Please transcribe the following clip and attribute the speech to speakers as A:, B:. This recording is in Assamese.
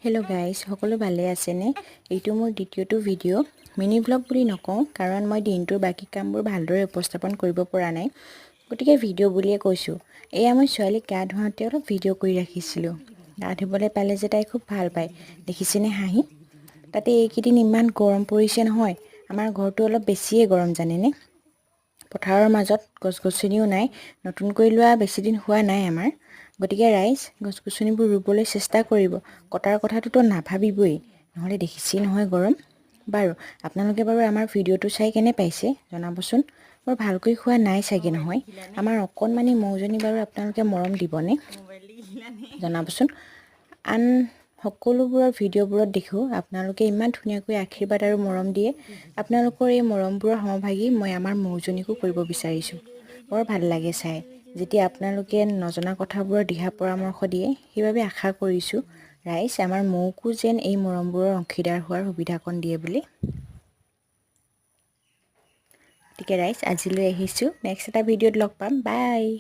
A: হেল্ল' গাইজ, সকলো ভালে আছেনে? এইটো মোৰ দ্বিতীয়টো ভিডিঅ'। মিনি ভ্লগ বুলি নকওঁ, কাৰণ মই দিনটোৰ বাকী কামবোৰ ভালদৰে উপস্থাপন কৰিব পৰা নাই, গতিকে ভিডিঅ' বুলিয়ে কৈছোঁ। এয়া মই ছোৱালীক গা ধুৱাওঁতে অলপ ভিডিঅ' কৰি ৰাখিছিলোঁ। গা ধুবলৈ পালে যে তাই খুব ভাল পায়, দেখিছেনে হাঁহি। তাতে এইকেইদিন ইমান গৰম পৰিছে নহয়, আমাৰ ঘৰটো অলপ বেছিয়ে গৰম জানেনে। পথাৰৰ মাজত গছ গছনিও নাই। নতুনকৈ লোৱা বেছিদিন হোৱা নাই আমাৰ। গতিকে ৰাইজ, গছ গছনিবোৰ ৰুবলৈ চেষ্টা কৰিব, কটাৰ কথাটোতো নাভাবিবই। নহ'লে দেখিছেই নহয় গৰম। বাৰু, আপোনালোকে বাৰু আমাৰ ভিডিঅ'টো চাই কেনে পাইছে জনাবচোন। বৰ ভালকৈ হোৱা নাই চাগে নহয়। আমাৰ অকণমানি মৌজনী বাৰু আপোনালোকে মৰম দিবনে, জনাবচোন। আন সকলোবোৰৰ ভিডিঅ'বোৰত দেখোঁ আপোনালোকে ইমান ধুনীয়াকৈ আশীৰ্বাদ আৰু মৰম দিয়ে। আপোনালোকৰ এই মৰমবোৰৰ সমভাগী মই আমাৰ মৌজনীকো কৰিব বিচাৰিছোঁ। বৰ ভাল লাগে চাই যেতিয়া আপোনালোকে নজনা কথাবোৰৰ দিহা পৰামৰ্শ দিয়ে। সেইবাবে আশা কৰিছোঁ ৰাইজ, আমাৰ মৌকো যেন এই মৰমবোৰৰ অংশীদাৰ হোৱাৰ সুবিধাকণ দিয়ে বুলি। গতিকে ৰাইজ, আজিলৈ আহিছোঁ। নেক্সট এটা ভিডিঅ'ত লগ পাম। বাই।